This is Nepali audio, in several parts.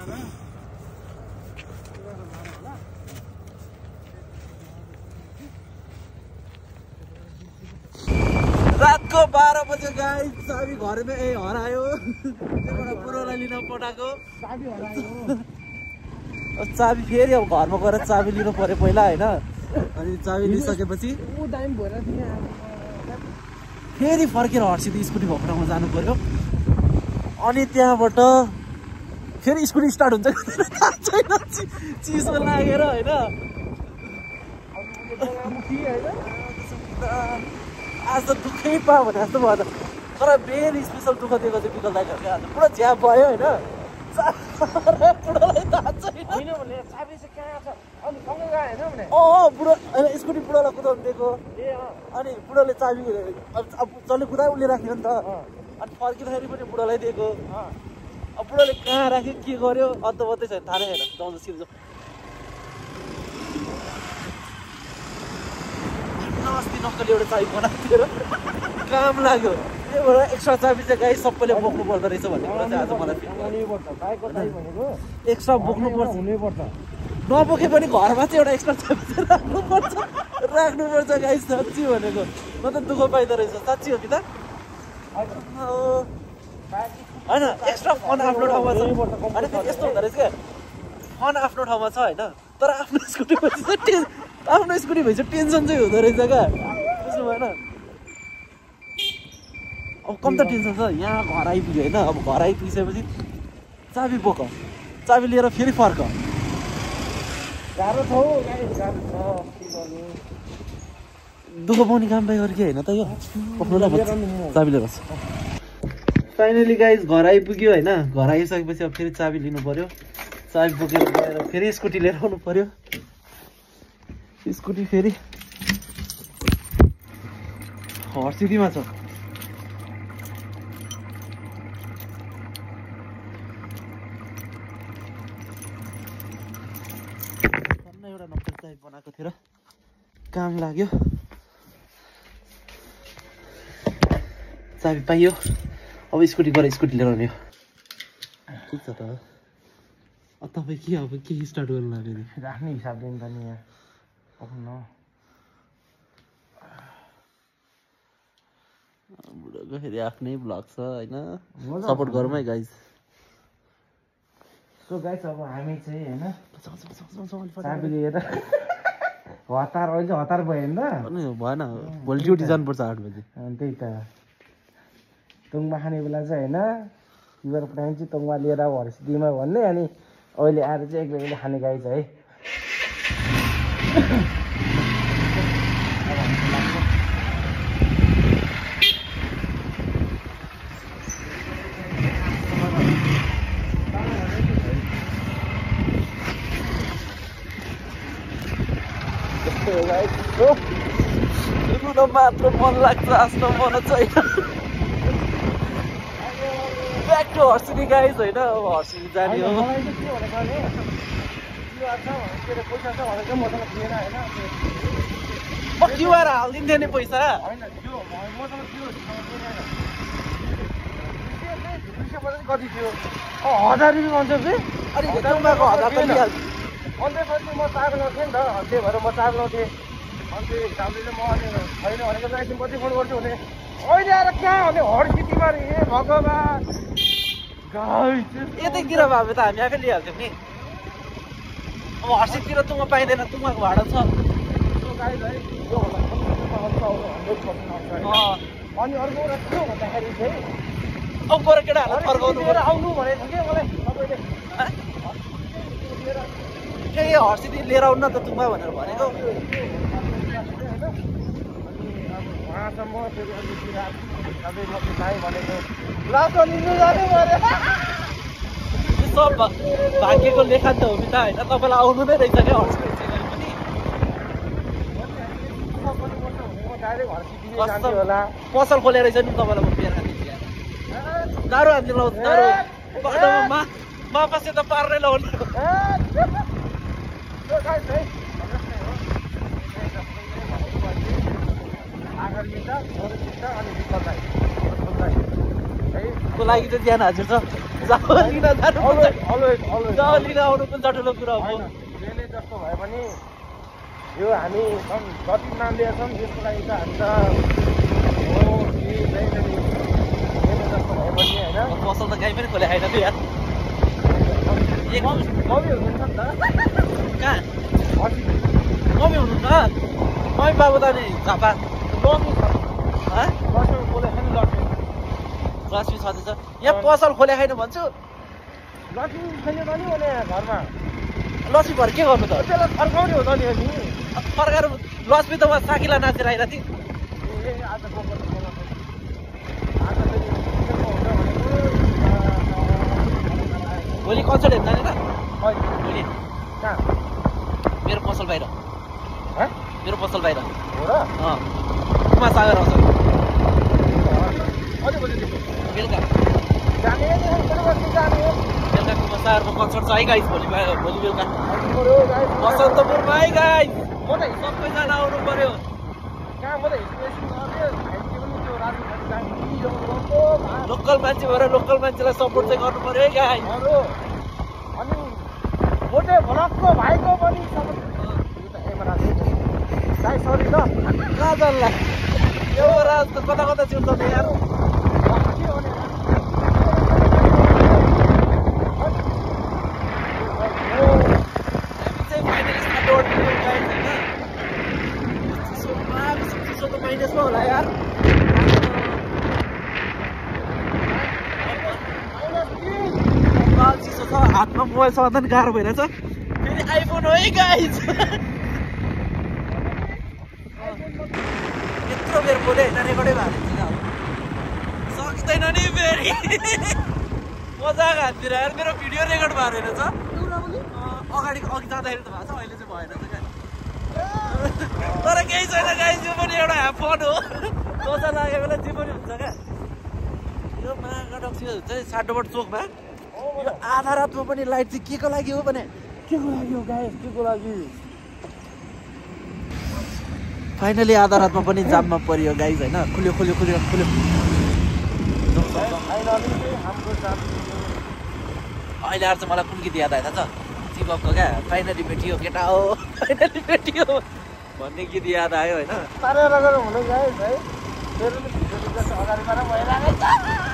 रात को 12 बजे गाइस चाबी घरमै हरायो त्यहाँबाट बुढोलाई लिन पठाएको चाबी फेरि अब घरमा गएर चाबी लिनु पर्यो पहिला होइन अनि चाबी लिइसकेपछि फेरि फर्केर हर्सिँदै स्कुटी भएको ठाउँमा जानु पर्यो अनि त्यहाँबाट फेरि स्कुटी स्टार्ट हुन्छ चिसो लागेर होइन आज त दुःखै पायो भने जस्तो भयो त तर मेन स्पेसल दुःख दिएको चाहिँ विकल दाइहरूले आज पुरा झ्याप भयो होइन बुढोलाई थाहा छैन बुढो स्कुटी बुढोलाई कुदाउनु दिएको अनि बुढोले चाबी अब जसले कुदाइ उसले राख्यो नि त अनि फर्किँदाखेरि पनि बुढोलाई दिएको अब बुढोले कहाँ राख्यो के गर्यो अद्ध छैन थाहा नै होइन जाउँछ सिधो अस्ति नक्कली एउटा चाबी बनाएको थियो र काम लाग्यो त्यहीबाट एक्स्ट्रा चाबी चाहिँ गाई सबैले बोक्नु पर्दो रहेछ भन्ने कुरा चाहिँ आज मलाई एक्स्ट्रा बोक्नुपर्छ नबोके पनि घरमा चाहिँ एउटा एक्स्ट्रा चाबी चाहिँ राख्नुपर्छ गाई साँच्ची भनेको म त दुःख पाइदो रहेछ साँच्ची हो कि त होइन एक्स्ट्रा फन आफ्नो ठाउँमा छ अनि फेरि यस्तो हुँदो रहेछ क्या फन आफ्नो ठाउँमा छ होइन तर आफ्नो स्कुटी भएपछि आफ्नो स्कुटी भएपछि टेन्सन चाहिँ हुँदो रहेछ क्या बुझ्नु भएन अब कम त टेन्सन छ यहाँ घर आइपुग्यो होइन अब घर आइपुगिसकेपछि चाबी बोक चाबी लिएर फेरि फर्क गाह्रो छ दुःख पाउने काम पाइ अरू के होइन त यो चाबी लिएर फाइनली गाइज घर आइपुग्यो होइन घर आइसकेपछि अब फेरि चाबी लिनु पर्यो चाबी बोकेर गएर फेरि स्कुटी लिएर आउनु पर्यो स्कुटी फेरि हर्सिदीमा छ एउटा नक्कल चाबी बनाएको थियो र काम लाग्यो चाबी पाइयो अब स्कुटी गएर स्कुटी लिएर आउने हो ठिक छ त तपाईँ के अब के स्टार्ट गर्नु लाग्यो नि आफ्नै हिसाबले नि त नि यहाँ बुढोको फेरि आफ्नै ब्लग छ होइन सपोर्ट गरौँ है गाइज सो गाइज अब हामी चाहिँ होइन चाबी लिएर हतार अहिले हतार भयो नि त भएन भोलि ड्युटी जानुपर्छ 8 बजी त्यही त तुङमा खाने बेला चाहिँ होइन तिमीहरू पठाइन्छ तुङमा लिएर हर्सिदीमा भन्ने अनि अहिले आएर चाहिँ एक बेला खाने गाई छ है मात्र मन लाग्छ आफ्नो मन छैन ब्याक टु हर्सिदी गाइज होइन अब हर्सिदी जाने हो म क्युआर हालिदिन्थेँ नि पैसा 1000 रुपियाँ भन्छ कि अनि तुमाको 1000 त लिइहाल्छु अन्त म चाबी लाउँथेँ नि त त्यही भएर म चाबी लाउँथेँ अन्त हिसाबले चाहिँ म अनि छैन भनेको चाहिँ एकछिन पछि फोन गर्छु भने अहिले आएर कहाँ भने हर्सिदीमा रे भगवान् यतैतिर भए त हामी आफै लिइहाल्थ्यौँ नि अब हर्सिदीतिर तुमा पाइँदैन तुमाको भाडा छ अनि अर्को कुरा के हो भन्दाखेरि चाहिँ अब गएर केटाहरूलाई फर्काउनु लिएर आउनु भनेको थियो कि मलाई तपाईँले केही हर्सिदी लिएर आउनु न त तुमा भनेर भनेको उहाँसम्म फेरि भनेको लासो लिनु जानु पऱ्यो सब भाग्यको लेखा त हो नि त होइन तपाईँलाई आउनु नै रहेछ क्या हर्सिदी पनि पसल खोलेर रहेछ नि तपाईँलाई म बिहा खाँदैछु दारू हान्दिनु लाउँछ दारू मापासे त पार्नै लाउनु को लागि चाहिँ ज्यान हाजिर छ जाऊ लिन जानु जाऊ लिन आउनु पनि जटिलो कुरा हो जेले जस्तो भए पनि यो हामी जति नाम लिएका छौँ त्यसको लागि त हामी त हो कि जेले जस्तो भए पनि होइन पसल त काहीँ पनि खोले होइन त यार मम्मी हुनुहुन्छ नि त कहाँ मम्मी हुनुहुन्छ मम्मी बाबु त नि झापा लक्ष्मी छ लक्ष्मी खोले छैन लक्ष्मी छँदैछ यहाँ पसल खोले छैन भन्छु लक्ष्मी छैन त नि भने घरमा लक्ष्मी भएर के गर्नु त त्यसलाई फर्काउने हो त नि अनि फर्काएर लक्ष्मी त उहाँ साकीलाई नाचेर आइरहेको थिएँ ए आज भोलि कन्सर्ट हेर्नु जाने त भोलि कहाँ मेरो पसल बाहिर मेरो पसल बाहिर हो र उमा सागर आउँछ बेलुका जाने बेलुका कुमा सागरको कन्सर्ट छ है गाइस भोलि बेलुका बसन्तपुरमा है गाइस सबैजना आउनु पर्यो लोकल मान्छे भएर लोकल मान्छेलाई सपोर्ट चाहिँ गर्नु पर्यो है गाइस अनि भोटे भलकको भाइको पनि सरी ल कहाँ जानलाई यो राज त कता कता चिउँछ यार माइनसमा होला यार चिसो छ हातमा मोबाइल चलाउँदा नि गाह्रो भइरहेछ फेरि आइफोन हो है गाइस यत्रो बेर बोले होइन रेकर्डै भएको सक्दैन नि फेरि मजाक हाततिर यार मेरो भिडियो रेकर्ड भएको रहेछ अगाडि जाँदाखेरि त भएको छ अहिले चाहिँ भएन क्या तर केही छैन गाइस यो पनि एउटा फन हो सोचा लागेको बेला जे पनि हुन्छ क्या यो महागडक्सी चाहिँ साटोबाट चोकमा यो आधा रातमा पनि लाइट चाहिँ के को लागि हो भने के को लागि हो गाइस के को लागि फाइनली आधा रातमा पनि जाममा परियो गाइस होइन खुल्यो अहिले आएर चाहिँ मलाई कुन गीत याद आयो थाहा छ चिपकको क्या फाइनली भेटियो केटा हो फाइनली भेटियो भन्ने गीत याद आयो होइन साह्रै रगेर हुनु गाइस है मेरो पनि भिडियो जस्तो अगाडि बार भइरहेको छ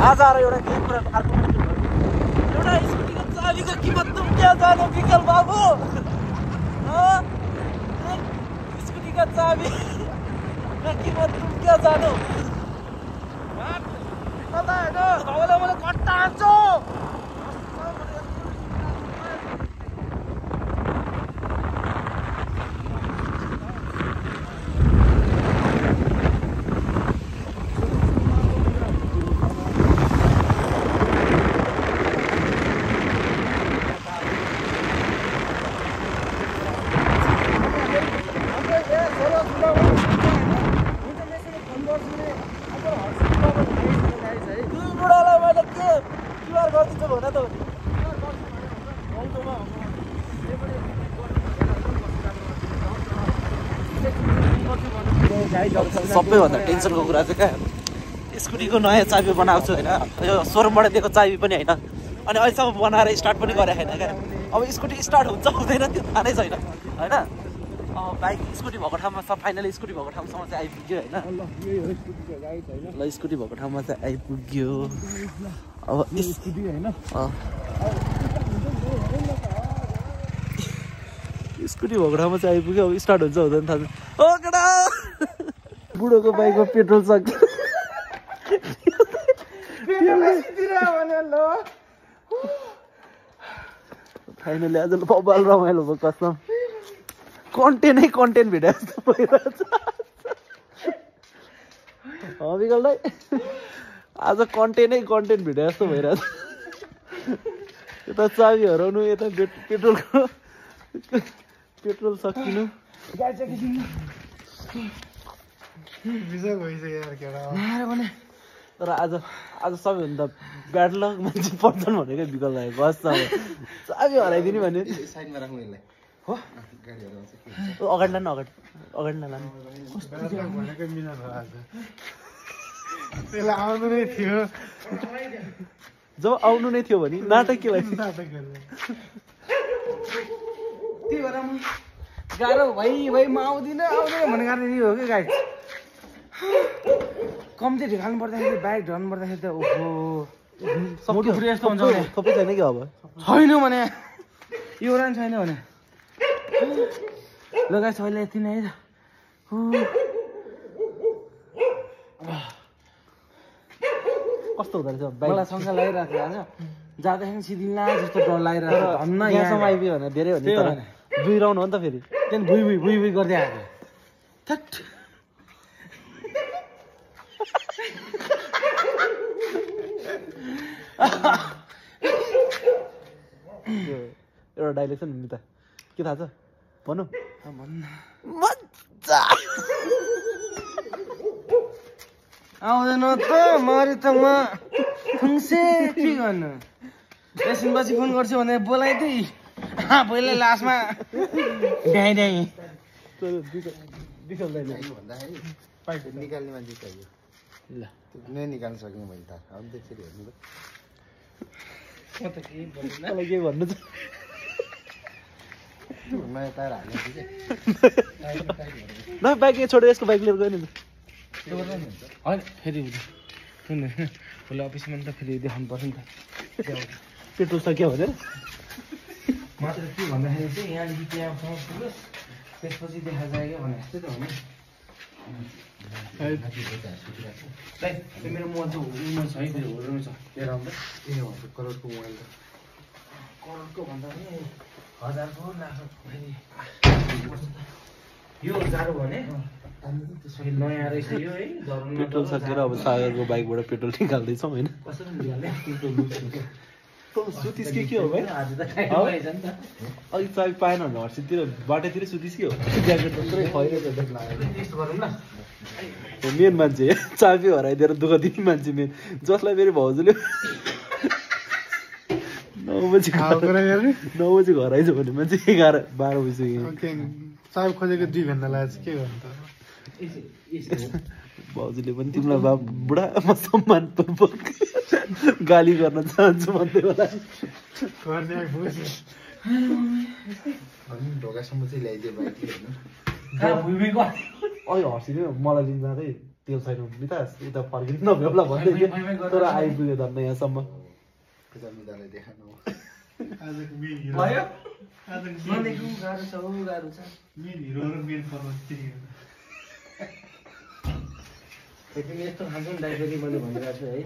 आज आएर एउटा केही कुरा अर्को एउटा स्कुटीको चाबीको किमत तुम क्या जानो विकल बाबु स्कुटीको चाबी किमत तुम क्या जानो मलाई कट्टा हान्छु सबैभन्दा टेन्सनको कुरा चाहिँ क्या स्कुटीको नयाँ चाबी बनाएको छु होइन यो सोरुमबाट दिएको चाबी पनि होइन अनि अहिलेसम्म बनाएर स्टार्ट पनि गरेको छैन क्या अब स्कुटी स्टार्ट हुन्छ हुँदैन त्यो थाहा नै छैन होइन बाइक स्कुटी भएको ठाउँमा सब फाइनली स्कुटी भएको ठाउँसम्म चाहिँ आइपुग्यो होइन ल स्कुटी भएको ठाउँमा चाहिँ आइपुग्यो अब स्कुटी भएको ठाउँमा चाहिँ आइपुग्यो अब स्टार्ट हुन्छ हुँदैन थाहा छैन ओ केटा बुढोको बाइकमा पेट्रोल सक्यो फाइनली आज बबाल रमाइलो भयो कसम कन्टेन्ट भेटे जस्तो भइरहेछ विकल दाइ आज कन्टेन्ट भेटे जस्तो भइरहेछ यता चाबी हराउनु यता पेट्रोल सकिनु तर आज सबैभन्दा ब्याड लक मान्छे पर्छन् भनेको विकल दाइ बस अब चाबी हराइदिने भने साइडमा राख्नु यसलाई हो अगाडि लानु अगाडि नलानु आउनु नै थियो जब आउनु नै थियो भने नाटक के लाग्छ त्यही भएर म गाह्रो भाइ म आउँदिनँ भन्ने कारण यो हो कि गाडी कम्ती ढिकाल्नु पर्दाखेरि बाइक ढल्नु पर्दाखेरि त ओहो पुरै यस्तो हुन्छ थोपै छैन कि अब छैन भने यो रान छैन भने लगाइ छैन यति नै है कस्तो हुँदो रहेछ मलाई शङ्का लागिरहेको होइन जाँदाखेरि सिधिला जस्तो डर लागिरहेको धन्न यहाँसम्म आइपुग्यो भने धेरै हो नि तर 2 राउन्ड हो नि त फेरि त्यहाँदेखि भुइ गर्दै आएको थट एउटा डाइलेक्ट छ नि त के थाहा छ भनौँ आउँदैन त मरि त म थुङ्से के गर्नु एकछिनपछि फोन गर्छु भने बोलाइदिई पहिला लास्टमा ड्याइ निकाल्ने मान्छे चाहियो ल नै निकाल्न सक्ने मैले त अब त्यसरी हेर्नु त के भन्नु छ नयाँ टायर हाल्ने न बाइक यहाँ छोडेर यसको बाइक लिएर गयो नि होइन फेरि सुन्नु भोलि अफिसमा त फेरि देखाउनु पर्छ नि त पेट्रोल सक्यो भनेर मात्र के भन्दाखेरि चाहिँ यहाँदेखि त्यहाँसम्म पुगोस् त्यसपछि देखा जायो क्या भने जस्तै त हो नि मेरो मोबाइल चाहिँ उमा छ है फेरि होल्डरमा छ तेह्र आउँदा ए करोडको मोबाइल त करोडको भन्दा पनि 1000को लाखको फेरि यो जाडो भने नयाँ रहेछ यो है पेट्रोल सकेर अब सागरको बाइकबाट पेट्रोल निकाल्दैछौँ होइन कसरी निकाल्ने सुतिस के हो भाइ अघि चाबी पाएन भने हर्सितिर बाटोतिर सुतिस के हो ज्याकेट मात्रै मेन मान्छे चाबी हराइदिएर दुःख दिने मान्छे मेन जसलाई फेरि भाउजूले 9 बजी घर आइज भने मान्छे 11-12 बजिसक्यो चाबी खोजेको 2 घन्टा लाग्छ के गर्नु त भाउजूले पनि तिमीलाई बुढा म सम्मानपूर्वक गाली गर्न चाहन्छु भन्दै होला ढोकासम्म चाहिँ ल्याइदियो हर्सिदियो मलाई लिन जाँदै तेल छैन मितास यता फर्किनु नभ्याउला भन्दै थियो तर आइपुग्यो धन्न यहाँसम्म यस्तो खान्छ नि ड्राइभरी मैले भनिरहेको छु है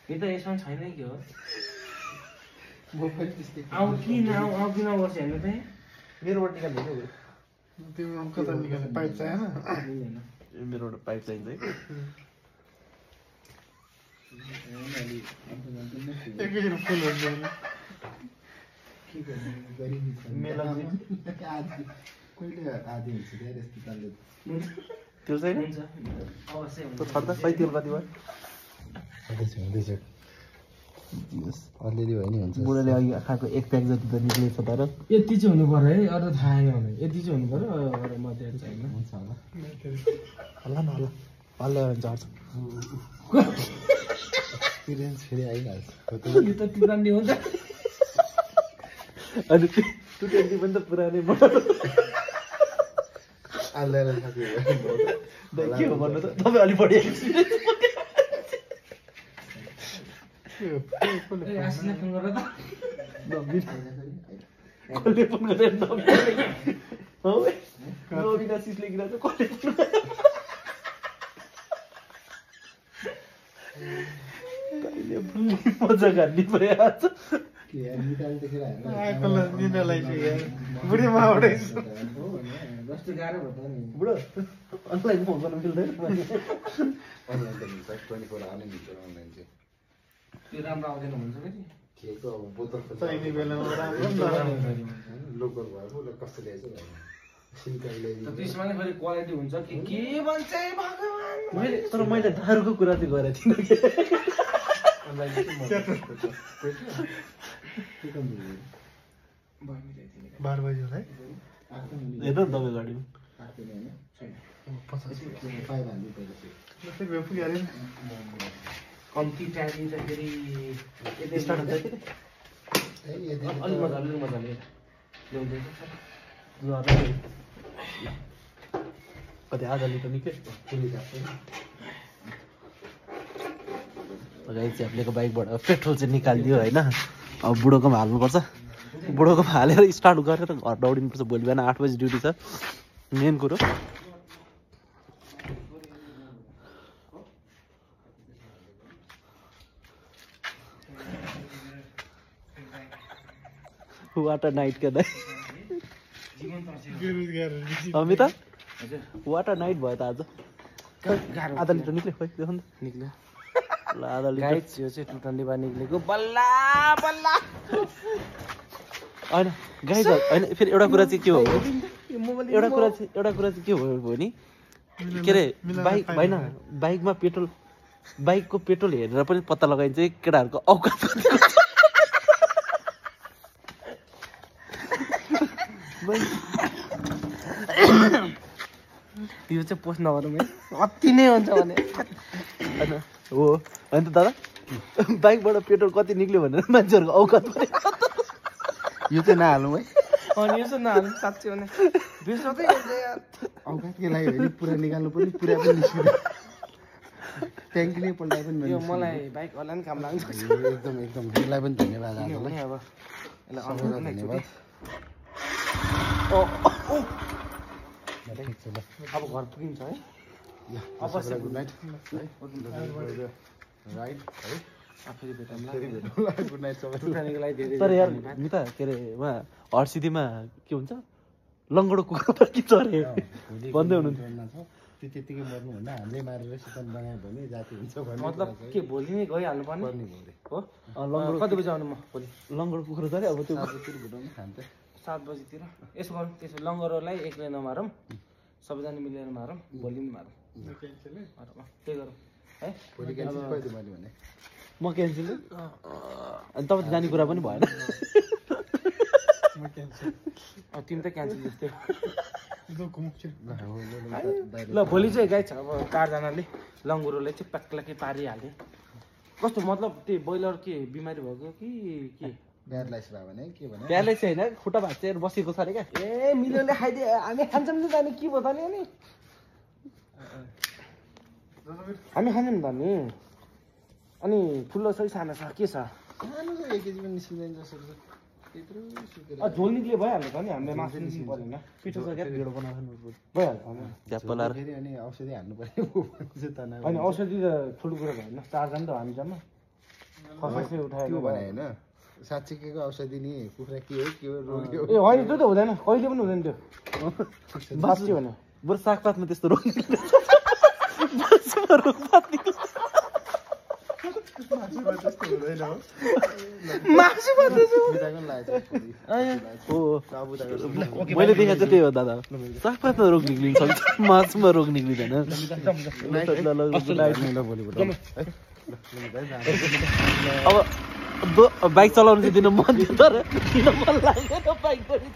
यो त यसमा छैन के हो आउ कि नगर्छ हेर्नु त मेरोबाट निकाल्नु तिम्रो कता निकाल्ने पाइप चाहिएन मेरोबाट पाइप चाहिन्छ है त्यो छैन छर्दा खै तेल कति भयो अलिअलि भयो नि हुन्छ बुढाले अघि खाएको 1 प्याक जति त निक्लेछ तर यति चाहिँ हुनु पर्यो है अरू थाहा छैन भने यति चाहिँ हुनु पर्यो अरू मध्येहरू छैन हुन्छ होला न होला हल्ला झर्छ एक्सपिरियन्स फेरि आइहाल्छ यो त पुरानो हो त अनि 220 पनि त पुरानै भयो के हो भन्नु त तपाईँ अलि बढी एक्सपिरियन्स कसले फोन गरेर नबिना सिसले किन चाहिँ कसले फोन कहिले मजा गर्ने भयो आज बुढो अनलाइन फोन गर्न मिल्दैन त्यो राम्रो आउँदैन हुन्छ कि त्यसमा नै फेरि क्वालिटी हुन्छ कि के भन्छ भगवान् तर मैले दारुको कुरा चाहिँ गरेको थिइनँ बाह्र बजी होला है हेर्नु नि तपाईँ गाडीमा कम्ती टाइम फेरि स्टार्ट हुन्छ कि अलिक मजाले कति आधा लिटर निक्ल्यो च्याप्लेको बाइकबाट पेट्रोल चाहिँ निकालिदियो होइन अब बुढोकोमा हाल्नुपर्छ बुढोकोमा हालेर स्टार्ट गरेर घर दौडिनुपर्छ भोलि बिहान 8 बजी ड्युटी छ मेन कुरो वाटर नाइट क्या दाइ अमिता वाटर नाइट भयो त आज आधा लिटर निक्ल्यो खोइ देखो नि निक्ल्यो ल आधा लिटर गाइस यो चाहिँ टुटन्डीबाट निक्लेको बल्ला बल्ला होइन गाइस होइन फेरि एउटा कुरा चाहिँ के हो एउटा कुरा चाहिँ के हो भने के अरे बाइक होइन बाइकमा पेट्रोल बाइकको पेट्रोल हेरेर पनि पत्ता लगाइन्छ केटाहरूको औकात यो चाहिँ पोस्ट नगरौँ है अति नै हुन्छ भने होइन हो होइन त दादा बाइकबाट पेट्रोल कति निक्ल्यो भनेर मान्छेहरूको औकात यो चाहिँ नहालौँ है अनि यसो नहाल्नु साँच्चै भने बिर्सँदै हुन्छ यार औकातकै लागि भने पुरा निकाल्नु पनि पुरा पनि निस्किँदैन ट्याङ्की नै पल्टाइ पनि यो मलाई बाइकवाला नि काम लाग्छ एकदम एकदम यसलाई पनि धन्यवाद अब हजुरलाई यसलाई धन्यवाद ठिक छ ल अब घर पुगिन्छ है अवश्य गुड नाइट राइट है फेरि भेटौँला गुड नाइट सबैलाई टुटानीको लागि धेरै तर यार मिता के अरे उहाँ हर्सिदीमा के हुन्छ लङ्गडो कुखुरा के चरे भन्दै हुनुहुन्छ त्यो त्यतिकै मर्नु भन्दा हाम्रै मारेर चिकन बनायो भने जाति हुन्छ भन्ने मतलब के भोलि नै गइहाल्नु पर्ने हो लङ्गडो कति बजी आउनु म भोलि लङ्गडो कुखुरा चरे अब त्यो भुटाउनु खान्छ 7 बजीतिर यसो गरौँ त्यसो लङ्गरोलाई एक्लै नमारौँ सबैजना मिलेर मारौँ भोलि पनि मारौँ त्यही गरौँ है भोलि क्यान्सल कहिले मैले भने म क्यान्सल अनि तपाईँ जाने कुरा पनि भएन तिमी त क्यान्सल जस्तै ल भोलि चाहिँ गाई छ अब 4 जनाले लङ्गुरोले चाहिँ प्याक्लाकै पारिहाल्ने कस्तो मतलब त्यही ब्रोइलर के बिमारी भएको कि के प्यारालाइज भयो भने के भने प्यारालाइज चाहिँ होइन खुट्टा भाँचेर बसेको छ अरे क्या ए मिलोले खाइदिए हामी खान्छौँ नि त अनि के भयो त नि हामी खान्छौँ त नि अनि ठुलो छ सानो छ के छ खानु चाहिँ 1 केजी पनि निस्किँदैन जस्तो छ त्यत्रो सुकेर झोल निक्लियो भइहाल्यो त नि हामीले मासु निस्किनु परेन पिठो छ क्या भिडियो बनाउनु भइहाल्छ झ्याप्प लाएर फेरि अनि औषधि हाल्नु पर्यो होइन औषधि त ठुलो कुरा भएन 4 जना त हामी जम्मा खसै उठाएर त्यो भने होइन साँच्चीको औषधि नि कुखुरा के हो रोग हो ए होइन त्यो त हुँदैन कहिले पनि हुँदैन त्यो बाँच्यो भने बरु सागपातमा त्यस्तो रोग मैले देखाएको चाहिँ त्यही हो दादा सागपातमा रोग निक्लिनु सक्छ मासुमा रोग निक्लिँदैन अब बाइक चलाउनु चाहिँ दिन मन थियो तर किन मन लागेन बाइक पनि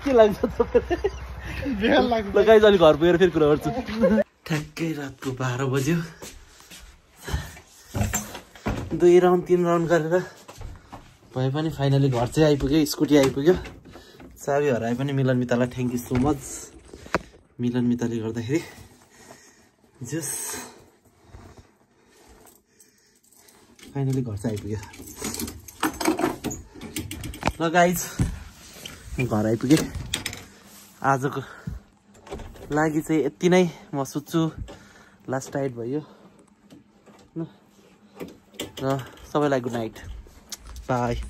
के लाग्छ तपाईँलाई गाइस अलिक घर पुगेर फेरि कुरा गर्छु ठ्याक्कै रातको 12 बज्यो 2 राउन्ड 3 राउन्ड गरेर भए पनि फाइनली घर चाहिँ आइपुग्यो स्कुटी आइपुग्यो चाबी हराए पनि मिलन मितालाई थ्याङ्क यू सो मच मिलन मिताले गर्दाखेरि जस फाइनली घर चाहिँ आइपुग्यो ल गाइज घर आइपुगेँ आजको लागि चाहिँ यति नै म सुत्छु लास्ट टाइड भयो र सबैलाई गुड नाइट बाई